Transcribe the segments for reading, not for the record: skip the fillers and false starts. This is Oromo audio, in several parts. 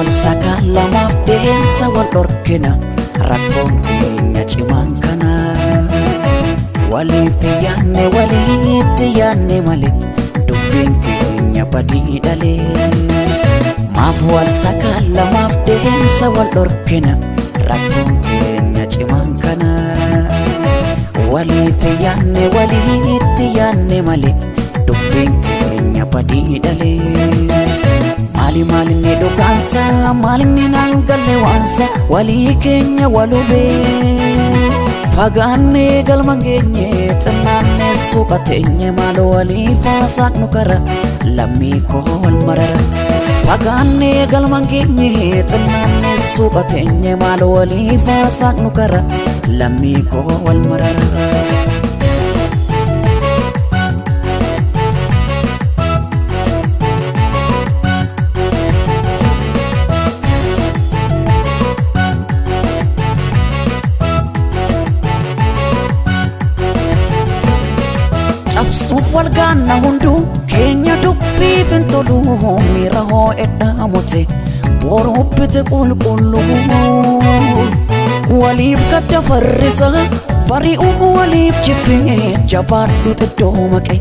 wal sakaallamaaf deemsa wal dhorkina rakkoon keenya cimaan kana. Waliif yaanne walitti yaanne malee dubbiin keenya badii dhalee. Maaf wal sakaallamaaf deemsa wal dhorkina rakkoon keenya cimaan kana. Waliif yaanne walitti yaanne malee dubbiin keenya badii dhalee. Maali maalinni dhugaansa maalinni naan galle waansa walii keenya walubee. Fagaannee galma geenye xinnaannee suuqa teenye maaloo waliif haasaaqnu kara lammii koo wal marara. Fagaannee galma geenye xinnaannee suuqa teenye maaloo waliif haasaaqnu kara lammii koo wal marara. Cabsuuf wal gaanna hunduu keenya dubbiif hin tolu miira hoo'edha mute boruubbite qulqulluu. Waliif gadda farrisa bari'uu waliif jibbee jabaadhu xiddoo maqe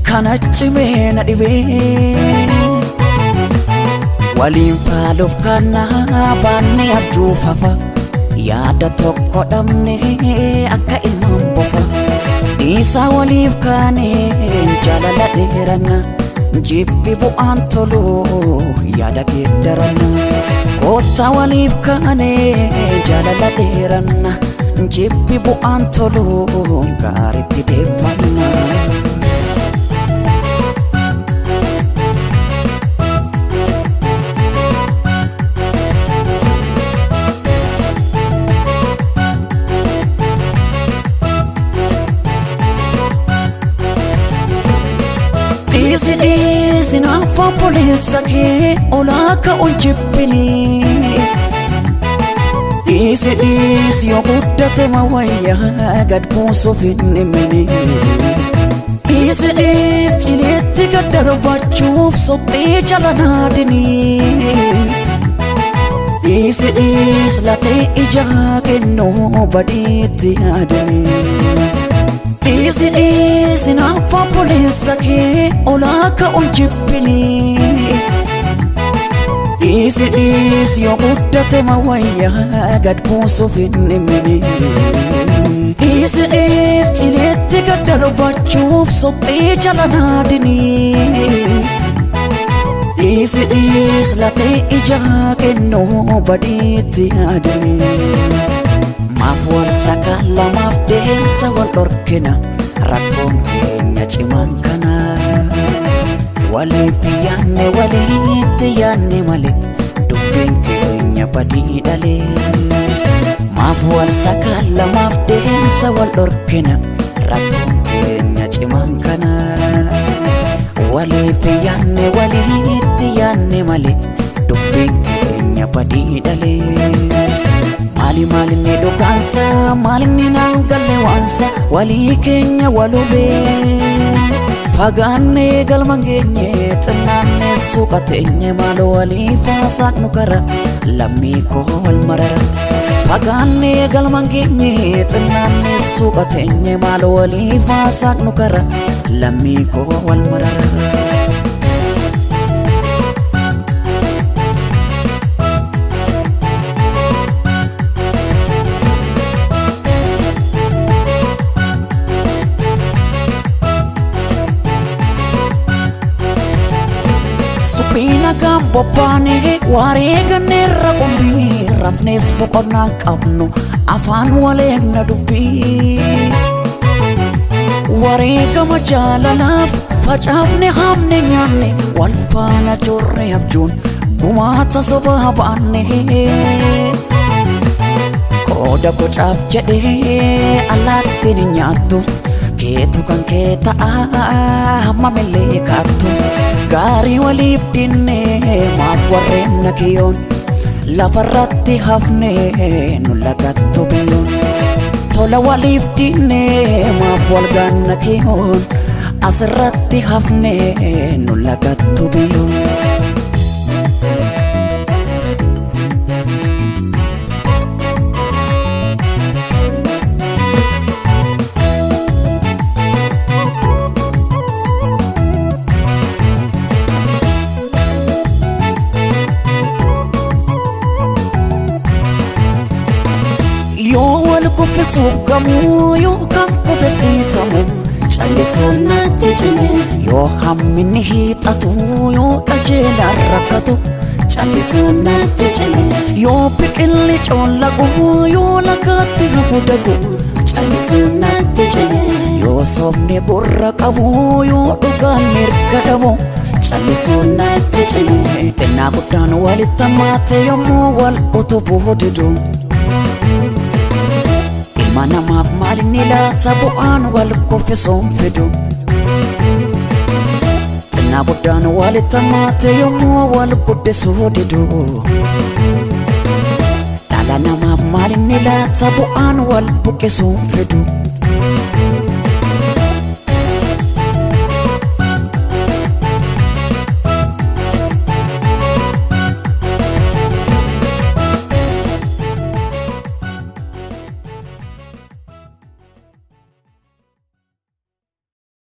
kana cimee na dhibee. Waliin faaluuf kana baanne abjuufafa yaada tokko dhabne akka ilmaan bofa. Dhiisaa waliif kaaneen jaalala dheeranna jibbi bu'aan tolu yaada geeddaranna. Koottaa waliif kaanee jaalala dheeranna jibbi bu'aan tolu gaaritti deeffanna. Dhiisi dhiisi naaf obboleessa kee olaa ka'uun jibbinii. Dhiisi dhiisi yoo guddate ma wayyaa gad buusuuf hin dhimmini. Dhiisi dhiisi qileetti gad darbachuuf soxxee jala naadinii. Dhiisi dhiisi latee ijaa kennuu badiitti yaadinii. Dhiisi dhiisi naaf obboleessa kee olaa ka'uun jibbinii. Dhiisi dhiisi yoo guddate ma wayyaa gad buusuuf hin dhimmini. Dhiisi dhiisi qileetti gad darbachuuf soxxee jala naadinii. Dhiisi dhiisi latee ijaa kennuu badiitti yaadinii. Maaf wal sakaallamaaf deemsa wal dhorkina rakkoon keenya cimaan kana. Waliif yaanne walitti yaanne malee dubbiin keenya badii dhalee. Maaf wal sakaallamaaf deemsa wal dhorkina rakkoon keenya cimaan kana. Waliif yaanne walitti yaanne malee dubbiin keenya badii dhalee. Maali maalinni dhugaansa maalinni naan galle waansa walii keenya walubee. Fagaannee galma geenye xinnaannee suuqa teenye maaloo waliif haasaaqnu kara lammii koo wal marara. Fagaannee galma geenye xinnaannee suuqa teenye maaloo waliif haasaaqnu kara lammii koo wal marara. Suphii nagaan bobbaane waaree ganneerra qumbii rafnees boqonnaa qabnu afaan waleegna dubbii. Wareegama jaalalaaf facaafne haamne nyaanne wal faana joorre abjuun gumaata sobaa baanne. Qooda bocaaf jedhee allaattiin hin nyaattu keetu kan kee ta'a hammamillee kaattu gaarii waliif dinne maaf warreen na kiyyoon lafarratti hafne nu lagattu biyyoon. Tola waliif dinne maaf wal gaanna kiyyoon asirratti hafne nu lagattu biyyoon. kuffisuuf gamuu yoo kan kufes dhiitamu callisuun natti cime. Yoo hamminni hiixatu yoo qajeelaan rakkatu callisuun natti cime. Yoo biqilli coollagu yoo lagaatti hafu dagu Callisuun natti cime. Yoo sobni gurra qabu yoo dhugaan mirga dhabu callisuun natti cime. Xinnaa guddaan walitti hammaate yommuu wal utubuu didu. Ilma namaaf maalinni laata bu'aan wal kuffisuun fidu. Xinnaa guddaan walitti hammaate yommuu wal guddisuu didu. Dhala namaaf maalinni laata bu'aan wal buqqisuun fidu.